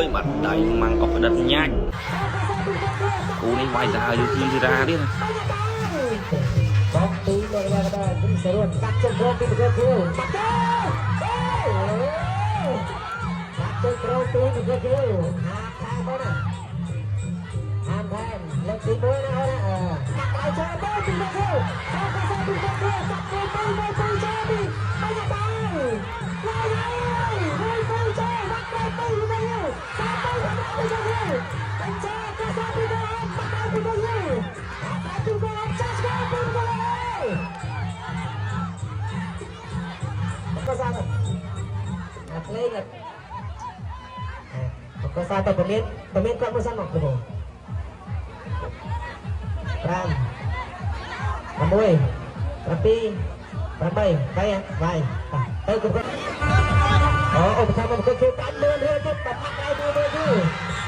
យបាត់ដៃម៉ាំងអុកក្តិតញាច់គូនេះវាយសាហាវយូធីធីរ៉ាទៀតណា បងទីមកយ៉ាងដែរទីសរុនកាត់ជើងក្រោមពីប្រកបគ្រូបាត់ទៅកាត់ជើងក្រោមពីប្រកបគ្រូហាថែមណាហាថែមលើកទី1ណាអូនណាកាត់ឲ្យចូលទៅពីប្រកបគ្រូកាត់ទៅពីប្រកបគ្រូកាត់ទៅទៅទៅចូលពីបាត់ទៅឡាយឡាយទៅចូលបាត់ទៅទៅទៅសាទៅទៅទៅទៅចូលទៅសាពីទៅបាត់ទៅពីទៅបាត់ទៅទៅចាស់ទៅទៅក៏សាអាភ្លេងក៏សាទៅពមៀនពមៀនគាត់មួយសិនមកគ្រូ5 6 7 8 3វាយទៅគ្រប់គាត់អូអូប្រចាំមកគាត់ជួយកាន់លឿនរឿទៀតបាត់ដៃមួយមួយគឺ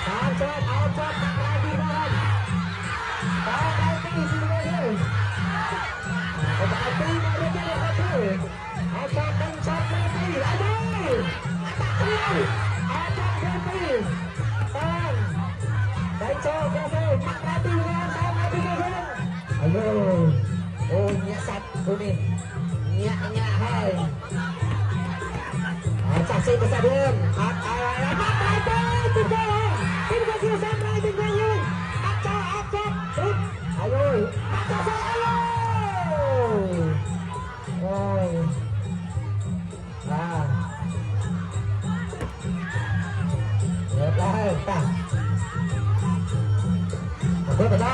តាមចោតអោចោតបាត់ដៃពីរហើយបាត់ដៃពីពីមួយគឺអូបាត់ពីមករឿទៀតគាត់គឺអោចោតដេញចោតពីពីអីទេអត់ដាក់ពីអោចោតពីពីតាមដៃចោតគេទៅបាត់ដៃពីរតាមដៃពីរអាយអូញាក់សាច់គូនេះញាក់ញាក់ហើយចាក់សេកសារឿនអត់អត់បាត់ដៃទៅទីទៅទីទៅគឺសាមដៃទីទៅយូបាត់ចោលអត់ចាប់រុតអាយបាត់ចោលអាយអូយបាទលើឡើងតាទៅបន្ត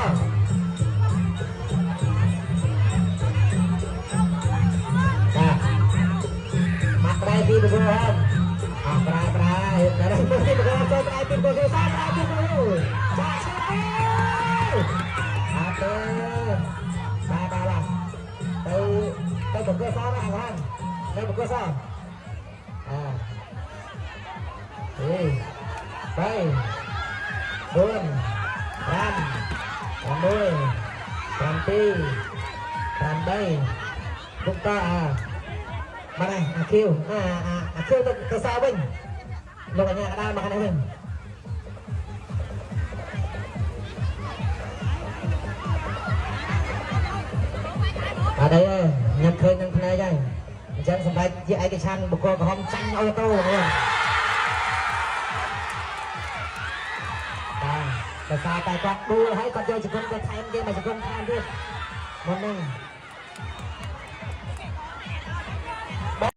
បាទមកប្រៃពីប្រគល់ហមអប្រែប្រែតែពីប្រគល់ចូលប្រៃពីប្រគល់សាប្រៃពីប្រគល់ចាក់ឆ្ងាយអត់ទេបាទបាទទៅទៅប្រគល់សាណាហ្នឹងទៅប្រគល់សាអាអេ3 4 5 6 7 8គុំតអាបាទអាខៀវអាអាខៀវទៅទៅសវិញលោកអញ្ញាកដាលមកខាងនេះវិញបាទអីញ៉ាំឃើញនឹងភ្នែកហើយអញ្ចឹងសម្រាប់ជាឯកច្ឆន្ទបុគ្គលក្រហមចាញ់អូតូបងបាទដោយសារតែគាត់ដួលហើយគាត់យកជង្គង់ទៅថែមគេមកជង្គង់ថែមទៀតមុនហ្នឹង